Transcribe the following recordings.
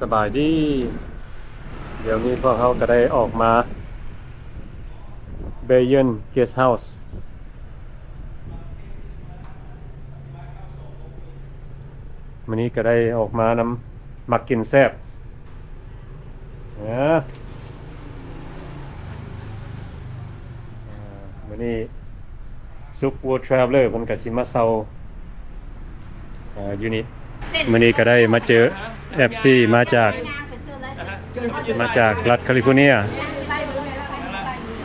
ສະບາຍດີ ດຽວນີ້ພວກເຮົາກໍໄດ້ອອກມາ Bayern Guest House ມື້ນີ້ກໍໄດ້ອອກມານຳ ມັກກິນແຊບ ເອີ ມື້ນີ້ Zug World Traveler ເພິ່ນກໍຊິມາເຊົ່າ ເອີ ຢູ່ນີ້ ມື້ນີ້ກໍໄດ້ມາເຈີ ເອັຟ ຊີ ມາຈາກ ມາຈາກລັດຄາລິຟໍເນຍ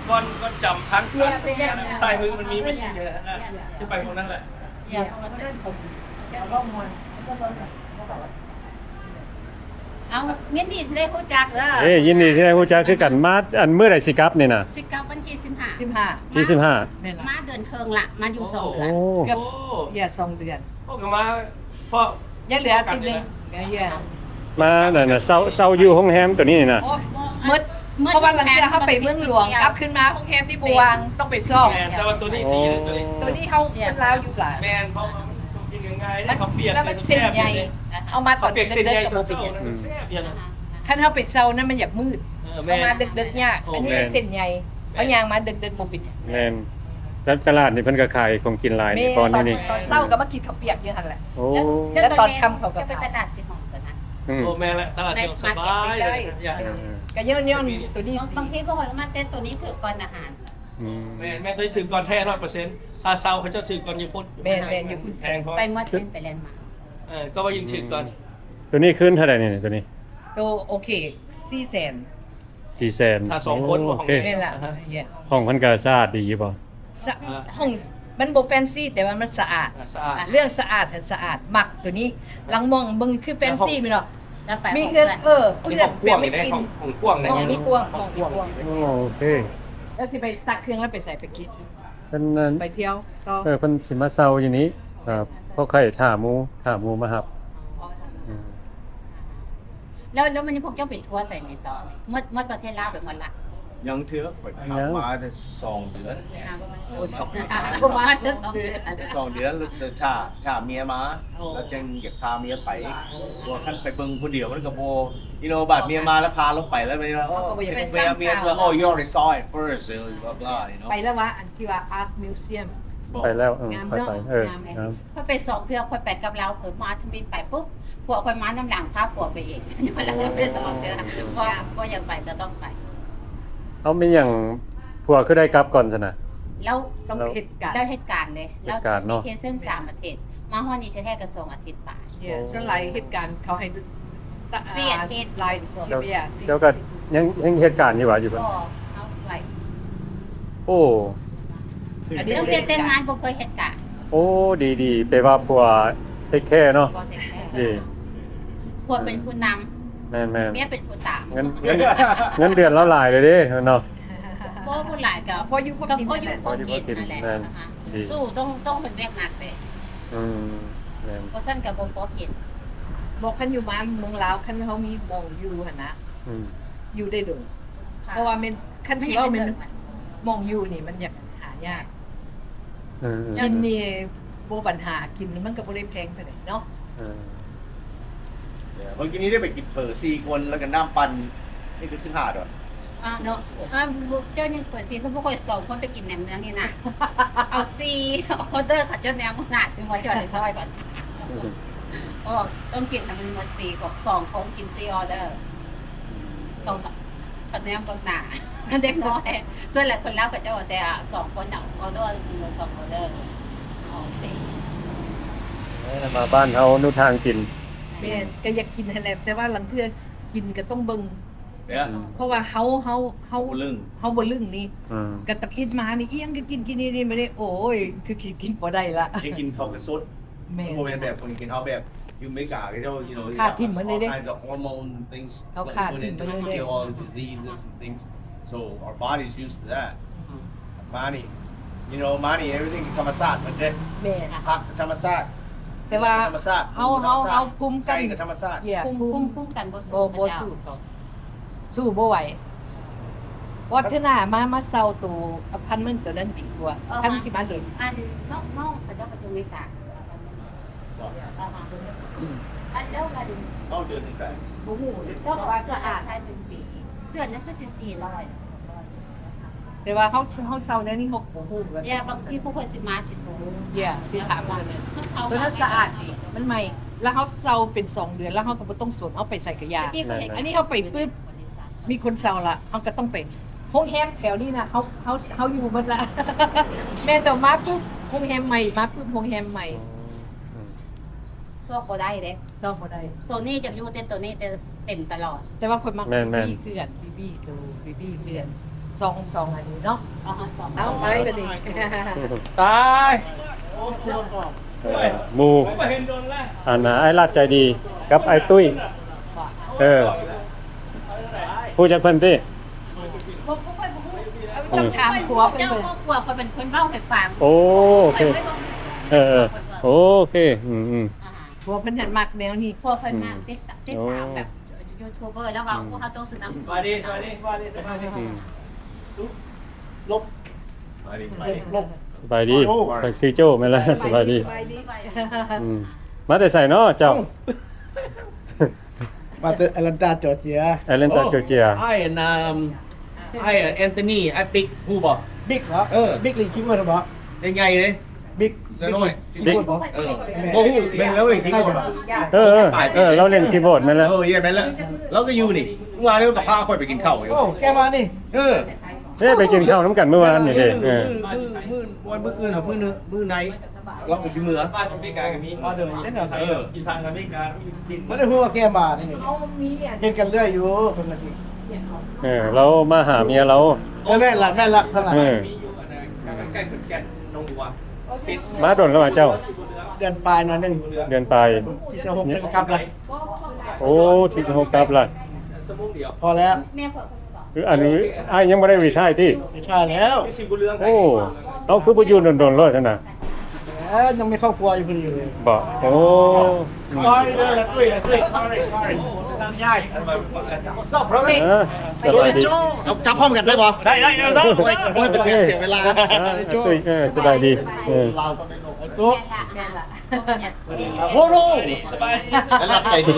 ກ່ອນ ກ່ອນຈຳທາງ ຊ້າຍມືມັນມີແມັຊຊີນຢູ່ນະ ຊິໄປຂອງນັ້ນແຫຼະ. ເອົາ ຍິນດີທີ່ໄດ້ຮູ້ຈັກເດີ. ເອີ ຍິນດີທີ່ໄດ້ຮູ້ຈັກຄືກັນ. ມາ ອັນ ມື້ໃດຊິກັບນີ້ນະ? ຊິກັບວັນທີສິບຫ້າ ສິບຫ້າ ທີສິບຫ້າ ແມ່ນລະ ມາເດືອນເຄິ່ງລະ ມາຢູ່ສອງເດືອນ. ໂອ້ ເກືອບ ໂອ້ ເອີ ສອງເດືອນ. ໂອ້ ກໍມາ ເພາະຍັງເຫຼືອອາທິດໜຶ່ງ ເອີ ມານັ້ນນະ ເຊົ່າ ເຊົ່າຢູ່ໂຮງແຮມໂຕນີ້ນະ. ໂອ້ ໝົດ ເພາະວ່າລາງເທື່ອເຮົາໄປເມືອງຫຼວງ ກັບຄືນມາໂຮງແຮມນີ້ບໍ່ວ່າງ ຕ້ອງໄປຊອກ. ແມ່ນ ແຕ່ວ່າໂຕນີ້ດີ ໂຕນີ້ ໂຕນີ້ເຮົາຄົນລາວຢູ່ຫຼາຍ. ແມ່ນ ເພາະວ່າມັນກິນງ່າຍໆ ເຂົ້າປຽກ ແລ້ວມັນເສັ້ນໃຫຍ່ ເຮົາມາຕອນເດິກໆກໍບໍ່ເປັນຫຍັງ. ຄັນເຮົາໄປເຊົ່ານັ້ນມັນຢາກມືດ ເອີ ເຮົາມາເດິກໆຍາກ. ອັນນີ້ມັນເສັ້ນໃຫຍ່ ເຮົາຍ່າງມາເດິກໆບໍ່ເປັນຫຍັງ. ແມ່ນ ຕະ ຕະຫຼາດນີ້ເພິ່ນກໍຂາຍຂອງກິນຫຼາຍ. ແມ່ນ ນີ້ ຕອນ ຕອນເຊົ້າກໍມາກິນເຂົ້າປຽກຢູ່ຫັ້ນແຫຼະ ໂອ້ ແລ້ວຕອນຄ່ຳເຂົາກໍ ເຈົ້າໄປຕະຫຼາດຊິຮອດຕອນນັ້ນ. ໂອ້ ແມ່ນລະ ຕະຫຼາດຊິຮອດສະບາຍເລີຍ. ກໍຍ້ອນ ຍ້ອນໂຕນີ້ ບາງທີພວກຂ້ອຍກໍມາແຕ່ໂຕນີ້ຖືກກ່ອນອາຫານ. ແມ່ນ ແມ່ນ ໂຕນີ້ຖືກກ່ອນແທ້ຮ້ອຍເປີເຊັນ. ຄ່າເຊົ່າເຂົາເຈົ້າຖືກກ່ອນຢູ່ພຸ້ນ. ແມ່ນໆ ຢູ່ພຸ້ນແພງ ໄປໝົດ ໄປແລ່ນມາ. ເອີ ກໍວ່າຢູ່ຖືກກ່ອນ. ໂຕນີ້ຄືນເທົ່າໃດນີ້ ໂຕນີ້? ໂຕໂອເຄ ສີ່ແສນ ສີ່ແສນ ຖ້າສອງຄົນ. ໂອ້ ໂອເຄ ແມ່ນລະ. ຫ້ອງເພິ່ນກໍສະອາດດີຢູ່ບໍ່? ສະ ຫ້ອງມັນບໍ່ແຟນຊີ ແຕ່ວ່າມັນສະອາດ. ສະອາດ ເລື່ອງສະອາດຫັ້ນສະອາດ. ມັກໂຕນີ້. ຫຼັງມອງເບິ່ງຄືແຟນຊີແມ່ນບໍ່? ມີເຮືອນ ເອີ ເຮືອນແບບມີກິນ. ຫ້ອງກວ້າງເດ້ ຫ້ອງກວ້າງເດ້. ຫ້ອງນີ້ກວ້າງ ຫ້ອງນີ້ກວ້າງ. ໂອ້ ໂອເຄ. ແລ້ວຊິໄປຊັກເຄື່ອງແລ້ວໄປໃສ? ໄປກິນ ເພິ່ນ ໄປທ່ຽວຕໍ່. ເອີ ເພິ່ນຊິມາເຊົ່າຢູ່ນີ້. ເອີ ພວກຂ້ອຍຖ້າໝູ່ ຖ້າໝູ່ມາຮັບ. ແລ້ວ ແລ້ວມັນພວກເຈົ້າໄປທົວໃສໃນຕອນນີ້? ໝົດ ໝົດປະເທດລາວໄປໝົດລະ? ຍັງເທື່ອ ຂ້ອຍຫາມາແຕ່ສອງເດືອນ. ໂອ້ ສອງເດືອນ ປະມານສອງເດືອນ ສອງເດືອນ ແລ້ວຖ້າ ຖ້າເມຍມາ ແລ້ວຈັ່ງຢາກພາເມຍໄປ. ເພາະວ່າຄັນໄປເບິ່ງຜູ້ດຽວມັນກໍບໍ່ you know ບາດເມຍມາແລ້ວພາລົງໄປແລ້ວ ເມຍວ່າ oh you already saw it first blah blah you know. ໄປແລ້ວວະ ອັນທີ່ວ່າ Art Museum ໄປແລ້ວ. ເອີ ງາມເນາະ ໄປ ໄປ ເອີ ງາມ ງາມ. ຂ້ອຍໄປສອງເທື່ອ ຂ້ອຍໄປກັບລາວ ເພິ່ນມາທຳອິດໄປປຸບ ພວກຂ້ອຍມານຳຫຼັງ ພາພວກໄປເອງ. ໄປສອງເທື່ອ ບໍ່ ບໍ່ຢາກໄປກໍຕ້ອງໄປ. ເອົາ ແມ່ນຫຍັງຜົວຄືໄດ້ກັບກ່ອນຊັ້ນນະ? ລາວຕ້ອງເຮັດການ ລາວເຮັດການເດ້. ລາວມີເຄເຊັນສາມອາທິດ ມາຮອດນີ້ແທ້ໆກໍສອງອາທິດປາຍ. ສ່ວນຫຼາຍເຮັດການເຂົາໃຫ້ ສີ່ອາທິດ ຫຼາຍ. ເຈົ້າກໍຍັງ ຍັງເຮັດການຢູ່ຫວາ ຢູ່ເພິ່ນ? ບໍ່ housewife. ໂອ້ ຕັ້ງແຕ່ແຕ່ງງານບໍ່ເຄີຍເຮັດການ. ໂອ້ ດີໆ ແປວ່າຜົວ take care ເນາະ. ຜົວ take care ດີ. ຜົວເປັນຜູ້ນຳ. ແມ່ນໆ ເມຍເປັນຜູ້ຕາມ. ເງິນ ເງິນ ເງິນເດືອນລາວຫຼາຍເລີຍເດ້ເນາະ. ບໍ່ ບໍ່ຫຼາຍກໍພໍຢູ່ພໍກິນ ພໍຢູ່ພໍກິນຫັ້ນແຫຼະ. ແມ່ນ ສູ້ ຕ້ອງ ຕ້ອງເຮັດວຽກໜັກເດ້. ອືມ ແມ່ນ ບໍ່ຊັ້ນກໍບໍ່ພໍກິນ. ບໍ່ ຄັນຢູ່ມາເມືອງລາວ ຄັນເຮົາມີໝ່ອງຢູ່ຫັ້ນນະ ອືມ ຢູ່ໄດ້ດົນ. ເພາະວ່າແມ່ນ ຄັນຊິເວົ້າແມ່ນ ໝ່ອງຢູ່ນີ້ມັນຢາກຫາຍາກ. ເອີ ກິນນີ້ບໍ່ບັນຫາ ກິນມັນກໍບໍ່ໄດ້ແພງປານໃດເນາະ. ເອີ ເມື່ອກີ້ນີ້ໄດ້ໄປກິນເຝີສີ່ຄົນ ແລ້ວກໍນ້ຳປັ່ນ ນີ້ຄືສິບຫ້າດອນ. ອ່າ ເນາະ ອ່າ ເຈົ້າຍັງເປີດສີ່ຄົນ ພວກຂ້ອຍສອງຄົນໄປກິນແໜມເນືອງນີ້ນະ. ເອົາສີ່ອໍເດີ ເຂົາເຈົ້າແນມໜ້າຊິມາຈອດເລັກນ້ອຍກ່ອນ. ເພາະວ່າຕ້ອງກິນໃຫ້ມັນໝົດສີ່ ຂອງສອງຄົນກິນສີ່ອໍເດີ. ຂອງ ຂະແນນເບິ່ງໜ້າເດັກນ້ອຍ ສ່ວນຫຼາຍຄົນລາວເຂົາເຈົ້າແຕ່ສອງຄົນເອົາອໍເດີ ສອງອໍເດີ ເອົາສີ່. ເອີ ມາບ້ານເຮົາໜູທາງກິນ. ແມ່ນ ກໍຢາກກິນຫັ້ນແຫຼະ ແຕ່ວ່າລາງເທື່ອກິນກໍຕ້ອງເບິ່ງ. ເພາະວ່າເຮົາ ເຮົາ ເຮົາ ເຮົາບໍ່ລຶ້ງນີ້ ກໍຕຳອິດມານີ້ ອີ່ຫຍັງກໍກິນ ກິນນີ້ ນີ້ ມື້ນີ້ ໂອ້ຍ ຄືຊິກິນບໍ່ໄດ້ລະ ກິນເຂົ້າກໍສົດ. ແມ່ນ ບໍ່ແມ່ນແບບຄົນກິນເຮົາແບບຢູ່ອາເມລິກາ ເຂົາເຈົ້າ you know ຂ້າຖິ້ມໝົດເລີຍເດ້ all kinds of hormones and things ເຂົາຂ້າຖິ້ມໝົດເລີຍເດ້ kill all the diseases and things, so our body's used to that. ມານີ້ you know ມານີ້ everything ທຳມະຊາດໝົດເດ້. ແມ່ນ ຜັກທຳມະຊາດ ແຕ່ວ່າເຮົາ ເຮົາ ເຮົາພູມກັນ ໄກ່ກໍທຳມະຊາດ ພູມ ພູມກັນບໍ່ສູ້ ບໍ່ສູ້ເຂົາ. ສູ້ບໍ່ໄຫວ. ວັດທະນາມາ ມາເຊົ່າໂຕອາພາດເມັນໂຕນັ້ນດີກວ່າ ຄັນຊິມາດົນ. ອັນນ້ອງໆ ເຂົາເຈົ້າກໍຢູ່ອາເມລິກາ ອັນເຈົ້າ ອັນ ເອົາເດືອນໜຶ່ງໄປ ບໍ່ຮູ້ ເຈົ້າກໍວ່າສະອາດ ເດືອນໜຶ່ງຄືຊິສີ່ຮ້ອຍ ແຕ່ວ່າເຮົາ ເຮົາເຊົ່າແນວນີ້ເຮົາກໍບໍ່ຮູ້ ເວລາ ເວລາບາງທີຜູ້ເພິ່ນຊິມາຊິໂທ ເວລາຊິຖາມມາ ເພິ່ນວ່າສະອາດດີ ມັນໃໝ່ ແລ້ວເຮົາເຊົ່າເປັນສອງເດືອນ ແລ້ວເຮົາກໍບໍ່ຕ້ອງສົນ ເຮົາໄປໃສກໍຢ່າ ແມ່ນໆ ອັນນີ້ເຮົາໄປປຶບ ມີຄົນເຊົ່າລະ ເຮົາກໍຕ້ອງໄປ ໂຮງແຮມແຖວນີ້ນະ ເຮົາ ເຮົາ ເຮົາຢູ່ໝົດລະ ແມ່ນແຕ່ມາປຶບ ໂຮງແຮມໃໝ່ ມາປຶບ ໂຮງແຮມໃໝ່ ອືມ ຊອກບໍ່ໄດ້ເດ້ ຊອກບໍ່ໄດ້ ໂຕນີ້ຢາກຢູ່ແຕ່ໂຕນີ້ ແຕ່ເຕັມຕະຫຼອດ ແຕ່ວ່າຂ້ອຍມັກ ແມ່ນໆ ບີບີ ຄືກັນ ບີບີ ຄືບີບີ ຄືກັນ ສອງ ສອງອັນນີ້ເນາະ ເອົາ ເອົາໄປບັດນີ້ ຕາຍ ເອີ ໝູ່ ອັນນ່າ ອ້າຍລາດໃຈດີກັບອ້າຍຕຸ້ຍ ເອີ ຮູ້ຈັກເພິ່ນຕິ? ບໍ່ ບໍ່ຄ່ອຍ ບໍ່ຮູ້ ຕ້ອງຖາມຜົວເພິ່ນ ເຈົ້າຄອບຄົວເພິ່ນເປັນຄົນເວົ້າໃຫ້ຟັງ ໂອ້ ໂອເຄ ເອີ ໂອເຄ ອືມໆ ອ່າ ຜົວເພິ່ນຫັ້ນມັກແນວນີ້ ຜົວເພິ່ນມັກ ອືມ ຕິດ ຕິດຕາມແບບ ໂອ້ ຢູທູບເບີ ແລ້ວເວົ້າ ອືມ ພວກເຮົາຕ້ອງສະໜັບສະໜູນ ສະບາຍດີ ສະບາຍດີ ສະບາຍດີ ສະບາຍດີ ໂອ້ ຂ້ອຍຊື່ໂຈ້ ແມ່ນລະ ສະບາຍດີ ສະບາຍດີ ສະບາຍດີ ອືມ ມາແຕ່ໃສເນາະເຈົ້າ? ມາແຕ່ແອັດແລນຕາ ຈໍເຈຍ ແອັດແລນຕາ ໂອ້ ຈໍເຈຍ ອ້າຍອັນ ອ້າຍແອນໂທນີ ອ້າຍປິກ ຮູ້ບໍ່? ບິກເຫາະ? ເອີ ບິກຫຼິ້ນຄີບອດບໍ່? ໃຫຍ່ໆເດ້ ບິກ ບິກ ເອີ ບໍ່ຮູ້ ແມ່ນລາວຫຼິ້ນຄີບອດ ເອີ ເອີ ລາວຫຼິ້ນຄີບອດ ແມ່ນແລ້ວ ເອີ ແມ່ນແລ້ວ ລາວກໍຢູ່ນີ້ ວ່າແລ້ວກໍພາຂ້ອຍໄປກິນເຂົ້າຢູ່ ໂອ້ ແກມານີ້ ເອີ ເດ້ ໄປກິນເຂົ້ານຳກັນມື້ວານນີ້ເດ້ ເອີ ມື້ ມື້ ມື້ ມື້ອື່ນ ມື້ໃນ ລາວກໍຊິເມືອ ບ້ານອາເມລິກາກໍມີ ເອີ ຢູ່ທາງອາເມລິກາ ບໍ່ໄດ້ຮູ້ວ່າແກມານີ້ ເຮົາມີອັນ ເຮັດກັນເລື້ອຍຢູ່ ເພິ່ນວ່າຕິ ເອີ ລາວມາຫາເມຍລາວ ເອີ ແມ່ນລະ ແມ່ນລະ ເອີ ໃກ້ໆ ແກ່ນໜອງບົວ ມາດົນແລ້ວຫວາເຈົ້າ? ເດືອນປາຍໜ້ອຍໜຶ່ງ ເດືອນປາຍ ທີຊາວຫົກ ນີ້ກໍກັບລະ ໂອ້ ທີຊາວຫົກກັບລະ ພໍແລ້ວ ຄືອັນນີ້ອ້າຍຍັງບໍ່ໄດ້ຣີທາຍຕິ? ຣີທາຍແລ້ວ ໂອ້ ເອົາ ຄືບໍ່ຢູ່ດົນໆໂລດຊັ້ນນະ? ເອີ ຍັງມີຄອບຄົວຢູ່ພຸ້ນຢູ່ ບໍ່ ໂອ້ Sorry ເດີ sorry sorry sorry ເອີ ສະບາຍດີ ເອົາ ຈັບພ້ອມກັນໄດ້ບໍ່? ໄດ້ ໄດ້ ເອົາ ໂອ້ຍ ໂອ້ຍ ເປັນການເສຍເວລາ ອ່າ ໂອ້ຍ ເອີ ສະບາຍດີ ເອີ ລາວຕ້ອງໄດ້ລົງ ສຸກ ແມ່ນລະ ໂອ້ໂຫ ສະບາຍດີ ແລະ ຮັບໃຈດີ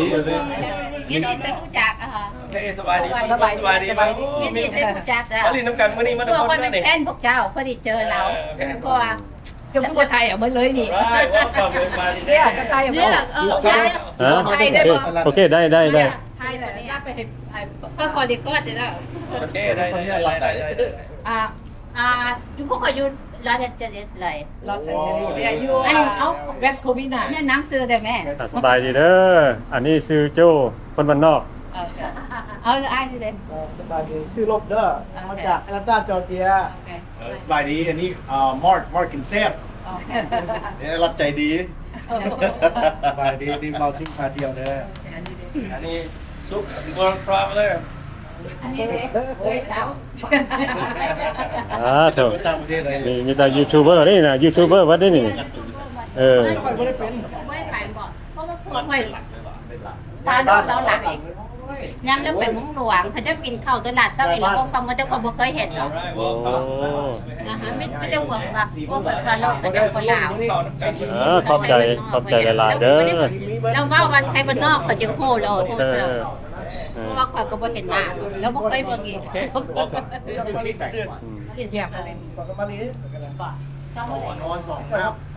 ຍິນດີທີ່ຮູ້ຈັກ ອ່າ ເອີ ສະບາຍດີ ສະບາຍດີ ສະບາຍດີ ຍິນດີທີ່ຮູ້ຈັກ ອ່າ ມາຫຼິ້ນນຳກັນມື້ນີ້ ມາ ພວກຂ້ອຍເປັນແຟນພວກເຈົ້າ ພໍດີເຈີລາວ ເອີ ເພາະວ່າ ເຈົ້າຄືບໍ່ຖ່າຍເອົາໝົດເລີຍນີ້ ເດ້ ກໍຖ່າຍເອົາ ເອີ ຖ່າຍ ໂອເຄ ໂອເຄ ໄດ້ ໄດ້ ໄດ້ ຖ່າຍແລ້ວໄປໃຫ້ ຂ້ອຍຂໍຣີຄອດໄດ້ແລ້ວ ໂອເຄ ໄດ້ ໄດ້ ອ່າ ອ່າ ຢູ່ພວກຂ້ອຍຢູ່ລອສແອນເຈລິສເລີຍ ລອສແອນເຈລິສ ເອີ ຢູ່ ອັນ ເອົາ ເວສໂຄວິນາ ແນະນຳຊື່ໄດ້ແມ່ ອ່າ ສະບາຍດີເດີ ອັນນີ້ຊື່ໂຈ້ ຄົນບ້ານນອກ ເອີ ເອົາ ອ້າຍນີ້ເດ້ ເອີ ສະບາຍດີ ຊື່ລົບເດີ ໂອເຄ ມາຈາກແອັດແລນຕາ ຈໍເຈຍ ໂອເຄ ເອີ ສະບາຍດີ ອັນນີ້ ເອີ ມາກ ມາກກິນແຊບ ໂອເຄ ເອີ ຮັບໃຈດີ ສະບາຍດີ ນີ້ເມົາຈິ້ງພາທ່ຽວເດີ ອັນນີ້ສຸກ ເວີລທຣາເວລເລີ ອັນນີ້ເດ້ ໂອ້ຍ ເຈົ້າ ອ່າ ໂທ້ ມີ ມີແຕ່ຢູທູບເບີນີ້ນະ ຢູທູບເບີເບິດນີ້ ເອີ ຂ້ອຍບໍ່ໄດ້ເປັນ ບໍ່ໄດ້ໄປບໍ ເພາະວ່າຜົວຂ້ອຍ ຕາດອກລາວຫຼັກອີກ ຍາມລາວໄປເມືອງຫຼວງ ເຂົາເຈົ້າກິນເຂົ້າຕະຫຼາດເຊົ້າອີກ ແລ້ວພວກເຂົາເມື່ອແຕ່ເຂົາບໍ່ເຄີຍເຫັນດອກ ໂອ້ ອ່າຮະ ມີ ມີແຕ່ພວກວ່າ ພວກເຂົາເຈົ້າຄົນລາວ ອ່າ ຂອບໃຈ ຂອບໃຈຫຼາຍໆເດີ ລາວເວົ້າວ່າໄທບ້ານນອກ ເຂົາຈຶ່ງຮູ້ໂລດ ຮູ້ເຊີ ເອີ ເອີ ເພາະວ່າຂ້ອຍກໍບໍ່ເຫັນໜ້າ ແລ້ວບໍ່ເຄີຍເບິ່ງອີກ ອືມ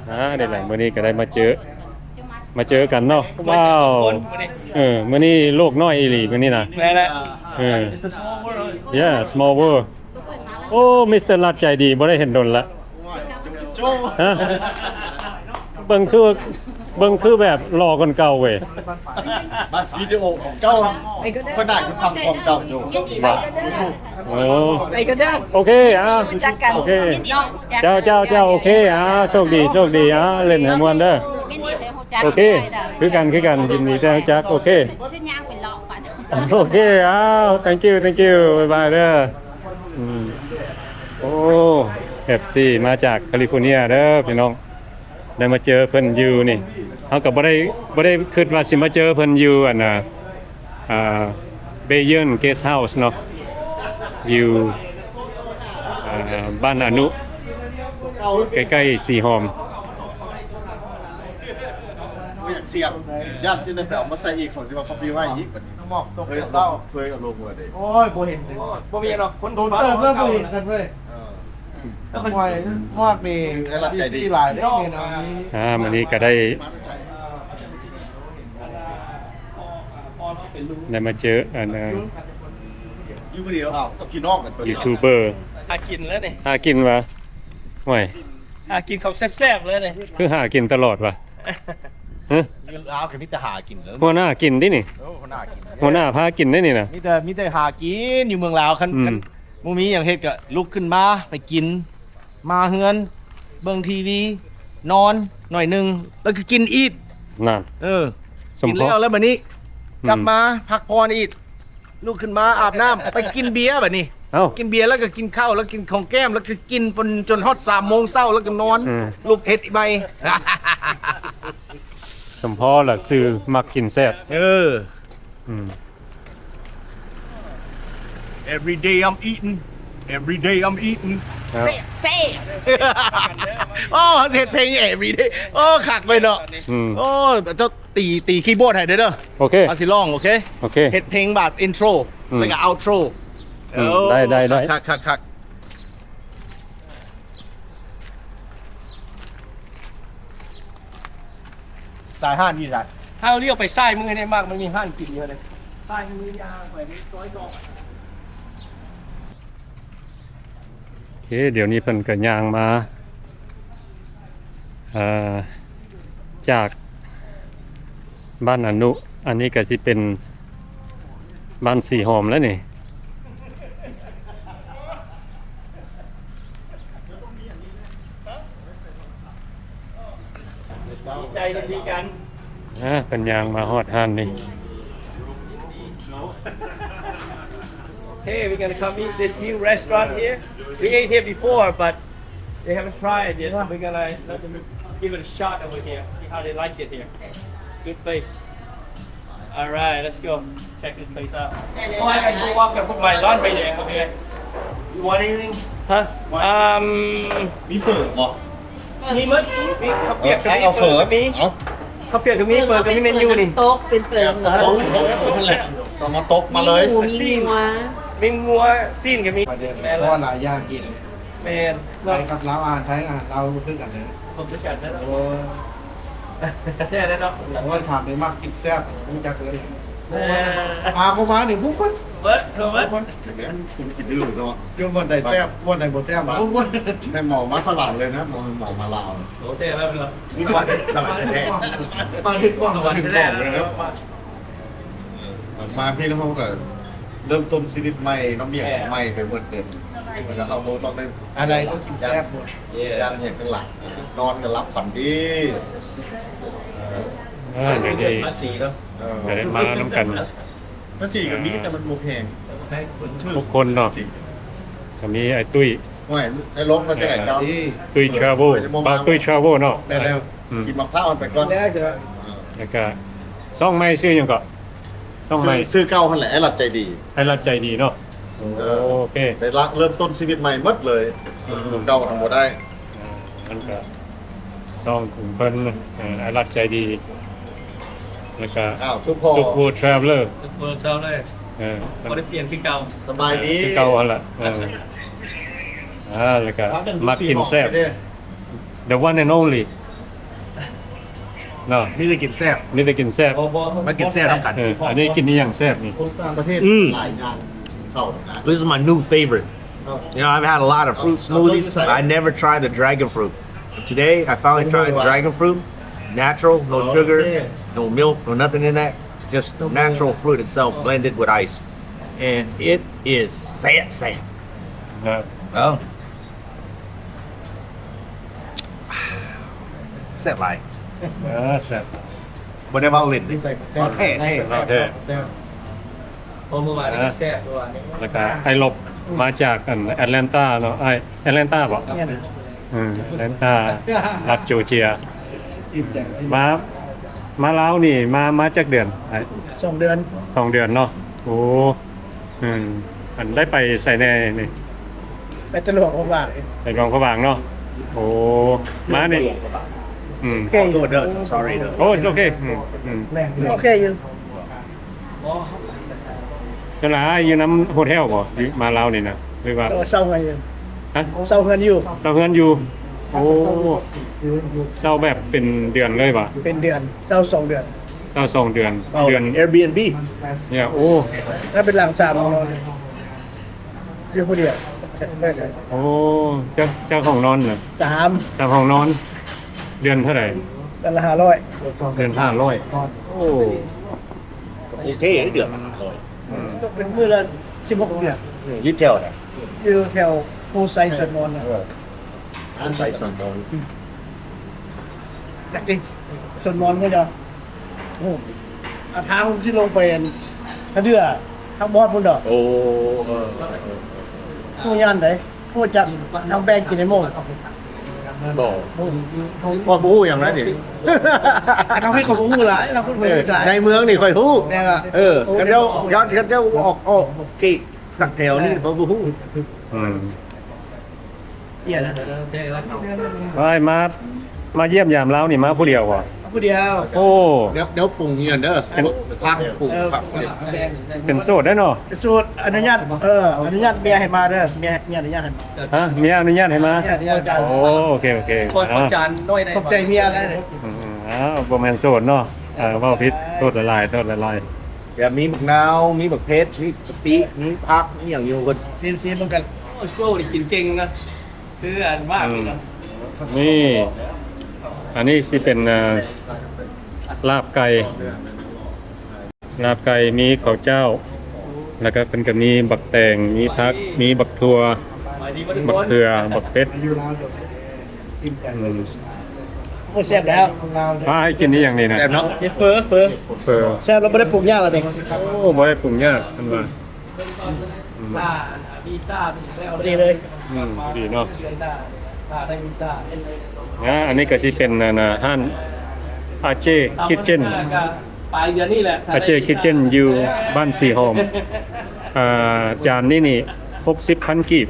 ອ່າ ນີ້ແຫຼະ ມື້ນີ້ກໍໄດ້ມາເຈີ ມາເຈີກັນເນາະ ວ້າວ ເອີ ມື້ນີ້ໂລກນ້ອຍອີ່ຫຼີ ມື້ນີ້ນະ ແມ່ນແຫຼະ ເອີ It's a small world Yeah small world ໂອ້ ມິສເຕີລັດໃຈດີ ບໍ່ໄດ້ເຫັນດົນລະ ຮະ ເບິ່ງຄື ເບິ່ງຄືແບບຫຼໍ່ກວ່າເກົ່າເວີຍ ວິດີໂອຂອງເຈົ້າ ຂ້ອຍໜ້າຊິຟັງຂອງເຈົ້າຢູ່ ວ່າ ຢູທູບ ໂອ້ ໄປກໍໄດ້ ໂອເຄ ອ່າ ຮູ້ຈັກກັນ ໂອເຄ ເຈົ້າ ເຈົ້າ ເຈົ້າ ໂອເຄ ອ່າ ໂຊກດີ ໂຊກດີ ອ່າ ຫຼິ້ນໃຫ້ມ່ວນເດີ ໂອເຄ ຄືກັນ ຄືກັນ ຍິນດີທີ່ຮູ້ຈັກ ໂອເຄ ຊິຍ່າງໄປເລາະກ່ອນ ໂອເຄ ອ້າວ thank you thank you ບາຍບາຍເດີ ອືມ ໂອ້ ເອັຟຊີ ມາຈາກຄາລິຟໍເນຍເດີພີ່ນ້ອງ ໄດ້ມາເຈີເພິ່ນຢູ່ນີ້ ເຮົາກໍບໍ່ໄດ້ ບໍ່ໄດ້ຄິດວ່າຊິມາເຈີເພິ່ນຢູ່ ອັນນ່າ ອ່າ Bayern Guest House ເນາະ ຢູ່ ອ່າ ບ້ານອະນຸ ໃກ້ໆສີຫອມ ບໍ່ຢາກສຽງ ຢ້ານຈະໄດ້ໄປເອົາມາໃສ່ອີກ ເຂົາຊິວ່າ copyright ອີກບັດນີ້. ໝອກຕົກແຕ່ເຊົ້າ ເຄີຍເອົາລົງໄວ້ເດ້. ໂອ້ຍ ບໍ່ເຫັນເລີຍ ບໍ່ມີຫຍັງດອກ ຄົນ ໂດນເຕີບແລ້ວບໍ່ເຫັນກັນເວີຍ. ເອີ ແລ້ວຂ້ອຍ ໝອກນີ້ ຄືໃຫ້ລັດໃຈດີ ດີຊີຫຼາຍເດ້ນີ້ເນາະ. ອ່າ ມື້ນີ້ກໍໄດ້ ໄດ້ມາເຈີອັນ ຢູ່ຜູ້ດຽວ ອ້າວ ກັບພີ່ນ້ອງກັນຕົວນີ້ ຢູທູບເບີ ຫາກິນແລ້ວນີ້ ຫາກິນຫວາ? ໂອ້ຍ ຫາກິນຂອງແຊບໆເລີຍນີ້ ຄືຫາກິນຕະຫຼອດຫວາ? ຮະ? ຢູ່ລາວກໍມີແຕ່ຫາກິນແລ້ວ ຫົວໜ້າກິນຕິນີ້. ເອີ ຫົວໜ້າກິນ ຫົວໜ້າພາກິນໄດ໋ນີ້ນະ. ມີແຕ່ ມີແຕ່ຫາກິນຢູ່ເມືອງລາວ ຄັນ ອືມ ຄັນບໍ່ມີຫຍັງເຮັດກໍລຸກຂຶ້ນມາໄປກິນ ມາເຮືອນເບິ່ງທີວີ ນອນໜ້ອຍໜຶ່ງ ແລ້ວກໍກິນອີກ. ນັ້ນ ເອີ ສຳເພາະ ກິນແລ້ວ ແລ້ວບັດນີ້ ອືມ ກັບມາພັກຜ່ອນອີກ ລຸກຂຶ້ນມາອາບນ້ຳ ໄປກິນເບຍບັດນີ້. ເອົ້າ ກິນເບຍແລ້ວກໍກິນເຂົ້າ ແລ້ວກິນຂອງແກ້ມ ແລ້ວກໍກິນຈົນ ຈົນຮອດສາມໂມງເຊົ້າ ແລ້ວກໍນອນ ອືມ ລຸກເຮັດໃໝ່. ສົມພໍລະຊື່ມັກກິນແຊບ. ເອີ ອືມ Every day I'm eating, every day I'm eating. ແຊບ ແຊບ. ໂອ້ ເຮົາຊິເຮັດເພງ Every day. ໂອ້ ຄັກເວີຍເນາະ. ອືມ ໂອ້ ເຈົ້າ ຕີ ຕີຄີບອດໃຫ້ເດີ. ໂອເຄ ເຮົາຊິລອງ. ໂອເຄ ໂອເຄ ເຮັດເພງແບບອິນໂທຣ ອືມ ແລ້ວກໍເອົາໂທຣ. ອືມ ໂອ້ ໄດ້ ໄດ້ ໄດ້ ຄັກໆ. ສາຍຮ້ານຢູ່ໃສ? ເຮົາລ້ຽວໄປຊ້າຍມືໃຫ້ແດ່ ມັກ ມັນມີຮ້ານກິນຢູ່ເດ້. ຊ້າຍມືຍ່າງໄປນີ້ ຊອຍດອກ. ໂອເຄ ດຽວນີ້ເພິ່ນກໍຍ່າງມາ ເອີ ຈາກບ້ານອະນຸ ອັນນີ້ກໍຊິເປັນບ້ານສີຫອມແລ້ວນີ້. ດີໃຈ ດີກັນ. ອ່າ ເພິ່ນຍ່າງມາຮອດຮ້ານນີ້. Hey, we're gonna come eat this new restaurant here. We ate here before, but they haven't tried it yet. So we're gonna let them give it a shot over here. See how they like it here. Good place. All right, let's go check this place out. Oh, I gotta go walk and put my laundry there. Okay. You want anything? Huh? Um, ມີເຝີບໍ່? ມີໝົດ ມີເຂົ້າປຽກກໍມີ ເຝີກໍມີ ເຂົ້າປຽກກໍມີ ເຝີກໍມີ ເມນູນີ້ ຕົກເປັນເຝີ ເຝີຕົກ ນັ້ນແຫຼະ ຕ້ອງມາຕົກມາເລີຍ ມີໝູ ມີງົວ ມີງົວ ຊີ້ນກໍມີ ແມ່ນ ເພາະວ່າຫຼາຍຢ່າງກິນ ແມ່ນ ໄທກັບລາວ ອາຫານໄທ ອາຫານລາວບໍ່ຄືກັນເດີ ບໍ່ຄືກັນເດີ ໂອ້ຍ ແທ້ເນາະ ໂອ້ຍ ຖາມໄດ້ມັກກິນແຊບ ຮູ້ຈັກເລີຍ ເອີ ພາເຂົ້າມານີ້ ບໍ່ໝົດ ບໍ່ໝົດ ເອີ ກິນດື້ເນາະ ຢູ່ບ່ອນໃດແຊບ ບ່ອນໃດບໍ່ແຊບ ບໍ່ໝົດ ແມ່ນໝໍມາສະຫວັນເລີຍນະ ໝໍ ໝໍມາລາວ ໂອເຄແລ້ວເນາະ ສະຫວັນ ສະຫວັນແທ້ ມາເຖິງບ່ອນ ສະຫວັນແທ້ເນາະ ມາພີ້ເຮົາກໍເລີ່ມຕົ້ນຊີວິດໃໝ່ເນາະ ມີຫຍັງໃໝ່ໄປໝົດເລີຍ ແລ້ວກໍເຮົາບໍ່ຕ້ອງໄດ້ ອັນໃດກໍກິນແຊບໝົດ ຢ້ານເຮັດຫຍັງຫຼາຍ ນອນກໍຫຼັບຝັນດີ ເອີ ເອີ ດຽວນີ້ ພາສີເນາະ ເອີ ດຽວໄດ້ມານຳກັນ ພາສີກໍມີ ແຕ່ມັນບໍ່ແພງ ແພງ ທຸກຄົນເນາະ ກໍມີອ້າຍຕຸ້ຍ ໂອ້ຍ ໄດ້ລົງມາຈາກໃດເຈົ້າ ຕຸ້ຍທຣາເວວ ບ່າວຕຸ້ຍທຣາເວວເນາະ ແມ່ນແລ້ວ ອືມ ກິນໝາກພ້າວໄປກ່ອນ ແລ້ວກໍຊ່ອງໃໝ່ຊື່ຫຍັງເກາະ ຊ່ອງໃໝ່ ຊື່ ຊື່ເກົ່າຫັ້ນແຫຼະ ອ້າຍລັດໃຈດີ ອ້າຍລັດໃຈດີເນາະ ເອີ ໂອເຄ ໄດ້ລະ ເລີ່ມຕົ້ນຊີວິດໃໝ່ໝົດເລີຍ ອືມ ຢູ່ເກົ່າທຳບໍ່ໄດ້ ເອີ ມັນກໍຊ່ອງຂອງເພິ່ນ ເອີ ອ້າຍລັດໃຈດີ ແລ້ວກໍ ອ້າວ ສຸກໂພ ສຸກໂພທຣາເວລເລີ ສຸກໂພທຣາເວລເລີ ເອີ ບໍ່ໄດ້ປ່ຽນຄືເກົ່າ ສະບາຍດີ ຄືເກົ່າຫັ້ນລະ ເອີ ອ່າ ແລ້ວກໍມັກກິນແຊບ The one and only ເນາະ ມີແຕ່ກິນແຊບ ມີແຕ່ກິນແຊບ ມາກິນແຊບນຳກັນ ເອີ ອັນນີ້ກິນອີ່ຫຍັງແຊບນີ້ ຄົນຕ່າງປະເທດ ອືມ ຫຼາຍຢ່າງເຂົ້ານະ This is my new favorite. You know, I've had a lot of fruit smoothies. I never tried the dragon fruit. Today, I finally tried the dragon fruit. Natural, no sugar, no milk, no nothing in that. Just natural fruit itself blended with ice. And it is ແຊບ ແຊບ ເອົ້າ ແຊບຫຼາຍ ເອີ ແຊບ ບໍ່ໄດ້ເວົ້າຫຼິ້ນເດ້ ແຊບ ເວົ້າແທ້ ເວົ້າແທ້ ເພາະເມື່ອວານນີ້ແຊບ ເມື່ອວານນີ້ ແລ້ວກໍອ້າຍລົບມາຈາກອັນແອັດແລນຕາເນາະ ອ້າຍ ແອັດແລນຕາບໍ່? ແມ່ນ ເອີ ແອັດແລນຕາ ລັດຈໍເຈຍ ມາ ມາລາວນີ້ ມາ ມາຈັກເດືອນ? ສອງເດືອນ ສອງເດືອນເນາະ ໂອ້ ອືມ ອັນໄດ້ໄປໃສແດ່ນີ້? ໄປຕະຫຼວງພະບາງ ໄປຫຼວງພະບາງເນາະ ໂອ້ ມານີ້ ອືມ ໂອ້ it's okay ອືມ ໂອເຄຢູ່ ບໍ່ ສ່ວນຫຼາຍຢູ່ນຳໂຮເທວບໍ່? ຢູ່ມາລາວນີ້ນະ ຫຼືວ່າ ເອີ ເຊົ່າເຮືອນຢູ່. ຮະ? ເຊົ່າເຮືອນຢູ່. ເຊົ່າເຮືອນຢູ່. ໂອ້ ເຊົ່າແບບເປັນເດືອນເລີຍຫວາ? ເປັນເດືອນ ເຊົ່າສອງເດືອນ. ເຊົ່າສອງເດືອນ. ເຊົ່າ ເດືອນ Airbnb ເນຍ. ໂອ້ ຖ້າເປັນຫຼັງສາມຫ້ອງນອນ ຢູ່ຜູ້ດຽວ. ໂອ້ ຈັກ ຈັກຫ້ອງນອນນະ? ສາມ. ສາມຫ້ອງນອນ. ເດືອນເທົ່າໃດ? ເດືອນລະຫ້າຮ້ອຍ. ເດືອນຫ້າຮ້ອຍ. ໂອ້ ກໍໂອເຄເດ້ ເດືອນລະຫ້າຮ້ອຍ. ອືມ ຕົກເປັນມື້ລະສິບຫົກເດືອນ. ອືມ ຢູ່ແຖວໃດ? ຢູ່ແຖວໂພໄຊສວນມອນນະ. ເອີ ໂພໄຊສວນມອນ. ອືມ ຢາກໄປສວນມອນເດີ. ໂອ້ ອາ ທາງທີ່ລົງໄປອັນກະເດື່ອ ທາງບອດພຸ້ນດອກ. ໂອ້ ເອີ ເອີ ເອີ ຮູ້ຍ່ານໃດ? ຮູ້ຈັກທາງແບງກິນໃນໂມງ? ບໍ່ ຂ້ອຍບໍ່ຮູ້ຫຍັງນະນີ້. ອັນນັ້ນຂ້ອຍກໍບໍ່ຮູ້ຫຼາຍ ເຮົາຄົນບໍ່ຮູ້ຫຼາຍ. ໃນເມືອງນີ້ຂ້ອຍຮູ້. ແມ່ນລະ. ເອີ ໂອ້ ຄັນເຈົ້າ ຄັນເຈົ້າອອກ ອອກເກະສັກແຖວນີ້ ເອີ ຂ້ອຍບໍ່ຮູ້. ອືມ ເອີ ມາ ມາຢ້ຽມຢາມລາວນີ້ມາຜູ້ດຽວບໍ່? ຜູ້ດຽວ. ໂອ້ ດຽວ ດຽວປຸງຢູ່ຫັ້ນເດີ. ເປັນ ພັກປຸງ ເອີ ພັກ ເປັນໂສດໄດ້ເນາະ? ເປັນໂສດ. ອະນຸຍາດ ເອີ ອະນຸຍາດເມຍໃຫ້ມາເດີ. ເມຍ ເມຍອະນຸຍາດໃຫ້ມາ. ຮະ? ເມຍອະນຸຍາດໃຫ້ມາ? ເມຍອະນຸຍາດ. ໂອ້ ໂອເຄ ໂອເຄ. ຂໍ ຂໍຈານໜ້ອຍໄດ້ບໍ່? ຂອບໃຈເມຍຫຼາຍ. ອືມ ອ້າວ ບໍ່ແມ່ນໂສດເນາະ. ເອີ ເວົ້າຜິດ. ໂທດຫຼາຍໆ ໂທດຫຼາຍໆ. ແບບມີບັກນາວ ມີບັກເຜັດ ມີກະປິ ມີຜັກ ມີຫຍັງຢູ່ເບິດ. ຊີມ ຊີມເບິ່ງກັນ. ໂອ້ ໂຈ້ນີ້ກິນເກັ່ງນະ. ຄືອັນມາກ ອືມ ນີ້ ອັນນີ້ຊິເປັນ ເອີ ລາບໄກ່ ລາບໄກ່ ມີເຂົ້າເຈົ້າ ແລ້ວກໍເພິ່ນກໍມີບັກແຕງ ມີຜັກ ມີບັກຖົ່ວ ບັກເຂືອ ບັກເຜັດ. ອືມ ໂອ້ ແຊບແລ້ວ. ພາໃຫ້ກິນອີ່ຫຍັງນີ້ນະ? ແຊບເນາະ. ເຮັດເຝີ ເຝີ ເຝີ. ແຊບແລ້ວ ບໍ່ໄດ້ປຸງຍາກລະເດ. ໂອ້ ບໍ່ໄດ້ປຸງຍາກເພິ່ນວ່າ. ອືມ ຖ້າອັນ ອາ ວີຊານີ້ໄດ້ເອົາ ພໍດີເລີຍ. ອືມ ພໍດີເນາະ ຖ້າໄດ້ວີຊາ. ອາ ອັນນີ້ກໍຊິເປັນ ອັນ ອາ ຮ້ານ ອາເຈ ຄິດເຈັນ ປາຍເດືອນນີ້ແຫຼະ ອາເຈ ຄິດເຈັນ ຢູ່ບ້ານສີຫອມ. ອາ ຈານນີ້ນີ້ ຫົກສິບພັນກີບ.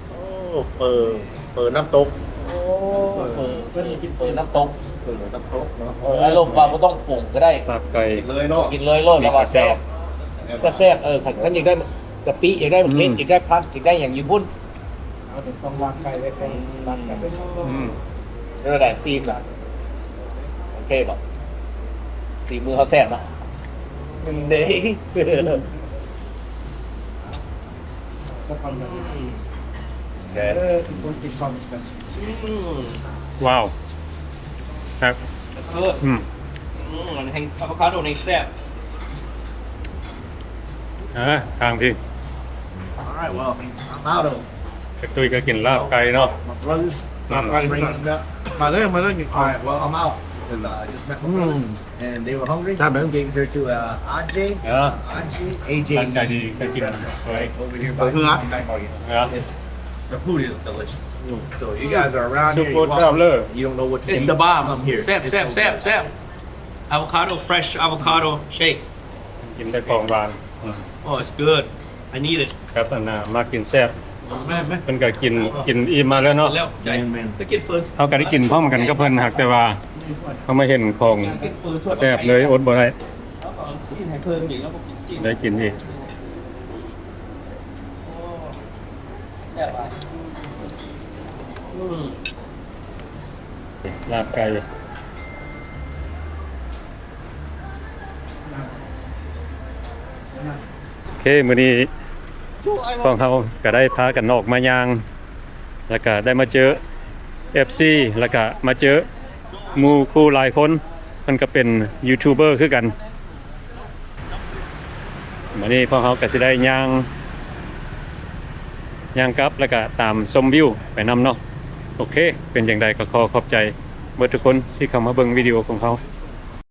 ໂອ້ ເຝີ ເຝີນ້ຳຕົກ. ໂອ້ ເຝີ ເຝີນ້ຳຕົກ ເຝີນ້ຳຕົກເນາະ. ເອີ ອາລົມວ່າບໍ່ຕ້ອງປຸງກໍໄດ້ ຕັກໄກ່ ກິນເລີຍເນາະ ກິນເລີຍໂລດ. ແລ້ວວ່າແຊບ ແຊບໆ. ເອີ ຄັນ ຄັນຢາກໄດ້ກະປິ ຢາກໄດ້ເຜັດ ອືມ ຢາກໄດ້ຜັກ ຢາກໄດ້ຫຍັງຢູ່ພຸ້ນ. ເຮົາຕ້ອງລາບໄກ່ໄວ້ກ່ອນ ອືມ ລາບໄກ່ໄວ້ກ່ອນ. ອືມ ເປັນຈັ່ງໃດ ຊີມລະ ໂອເຄບໍ່? ສີມືເຮົາແຊບເນາະ. ເດ້ ອືມ ວ້າວ ແຊບ. ເອີ ອືມ ອືມ ອັນແຮງ ອາໂວຄາໂດນີ້ແຊບ. ເອີ ທາງພີ້ All right, well, avocado. ໄອ້ຕຸ້ຍກໍກິນລາບໄກ່ເນາະ. My brothers. ອືມ ມາເລີຍ ມາເລີຍ ກິນເຂົ້າ. All right, well, I'm out. ອືມ And they were hungry. ຖ້າແມ່ນ Gave her to, uh, ອາເຈ. Yeah. ອາເຈ ເອເຈ ໃຈດີ ໄປກິນ right over here by Sky Market. Yeah. It's, the food is delicious. ອືມ So you guys are around here, you don't know what to eat. It's the bomb. Come here. ແຊບ ແຊບ ແຊບ ແຊບ. Avocado, fresh avocado shake. ກິນແຕ່ຂອງຫວານ. ອືມ Oh, it's good. I need it. ຄັບ ອັນນ່າ ມັກກິນແຊບ. ແມ່ນໆ ເພິ່ນກໍກິນ ກິນອີ່ມມາແລ້ວເນາະ. ແລ້ວໃຈ ແມ່ນໆ ໄປກິນເຟີ ເຮົາກໍໄດ້ກິນພ້ອມກັນກັບເພິ່ນ ຫາກແຕ່ວ່າເຮົາມາເຫັນຂອງແຊບເລີຍ ອົດບໍ່ໄດ້. ຊີ້ນໃຫ້ເພິ່ນອີກ ແລ້ວບໍ່ກິນຊີ້ນ ໄດ້ກິນອີກ. ໂອ້ ແຊບຫຼາຍ. ອືມ ລາບໄກ່. ໂອເຄ ມື້ນີ້ພວກເຮົາກໍໄດ້ພາກັນອອກມາຍ່າງ ແລ້ວກໍໄດ້ມາເຈີເອັຟຊີ ແລ້ວກໍມາເຈີໝູ່ຄູ່ຫຼາຍຄົນ ເພິ່ນກໍເປັນຢູທູບເບີຄືກັນ. ມື້ນີ້ພວກເຮົາກໍຊິໄດ້ຍ່າງ ຍ່າງກັບ ແລ້ວກໍຕາມຊົມວິວໄປນຳເນາະ. ໂອເຄ ເປັນຈັ່ງໃດກໍຂໍຂອບໃຈເບິດທຸກຄົນທີ່ເຂົ້າມາເບິ່ງວິດີໂອຂອງເຮົາ.